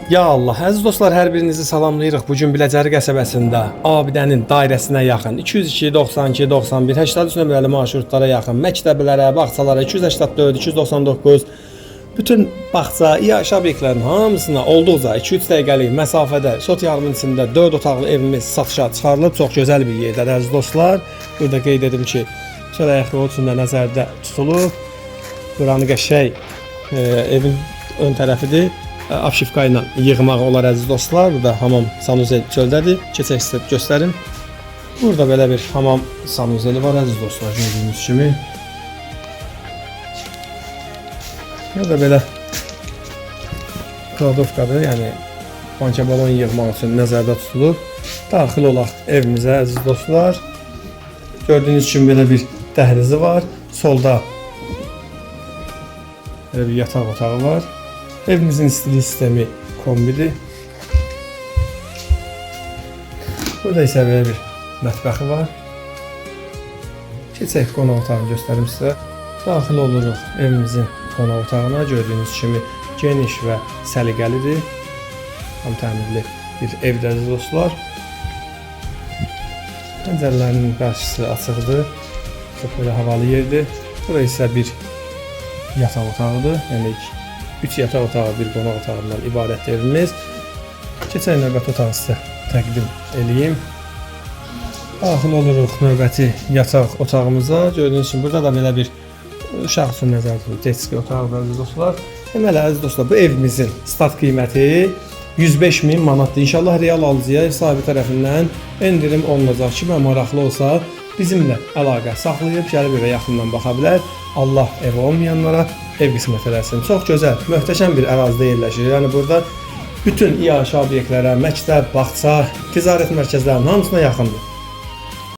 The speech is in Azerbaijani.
Ya Allah, əziz dostlar, hər birinizi salamlayırıq. Bu gün Biləcəri qəsəbəsində abidənin dairəsinə yaxın 202, 92, 91, 83 nömrəli marşrutlara yaxın, məktəblərə, bağçalara 284, 299 bütün bağça, iaşə obyektlərinin hamısına olduqca 2-3 dəqiqəlik məsafədə sot yarımın içində 4 otaqlı evimiz satışa çıxarılıb. Çox gözəl bir yerdədir, əziz dostlar. Burada qeyd edim ki, çöl ayaq yolu üçün də nəzərdə tutulub. Buranı qəşəng evin ön tərəfidir. Apşivka ilə yığmaq olar, əziz dostlar. Burada hamam sanuzel çöldədir. Keçək, sizə göstərim. Burada belə bir hamam sanuzeli var, əziz dostlar, gördüyünüz kimi. Burada belə kladovkadır, yəni banka balon yığmaq üçün nəzərdə tutulub. Daxil olaq evimizə, əziz dostlar. Gördüyünüz kimi belə bir dəhlizi var. Solda belə bir yataq otağı var. Evimizin istilik sistemi kombidir. Burada isə belə bir mətbəxi var. Keçək, qonaq otağını göstərim sizə. Daxil oluruq evimizin qonaq otağına. Gördüyünüz kimi geniş və səliqəlidir. Tam təmirli bir evdir, əziz dostlar. Pəncərələrinin qarşısı açıqdır. Çox belə havalı yerdir. Bura isə bir yataq otağıdır. Yəni 3 yataq otağı, bir qonaq otağından ibarətdir evimiz. Keçək, növbəti otağı sizə təqdim eləyim. Daxil oluruq növbəti yataq otağımıza. Gördüyünüz kimi burada da belə bir uşaq üçün nəzərdə tutulub detski otağıdır, əziz dostlar. Deməli, əziz dostlar, bu evimizin start qiyməti 105 min manatdır. İnşallah real alıcıya ev sahibi tərəfindən endirim olunacaq. Kimə maraqlı olsa, bizimlə əlaqə saxlayıb gəlib evə yaxından baxa bilər. Allah evi olmayanlara ev qismət eləsin. Çox gözəl, möhtəşəm bir ərazidə yerləşir. Yəni burada bütün iaşə obyektlərə, məktəb, bağça, ticarət mərkəzlərinin hamısına yaxındır.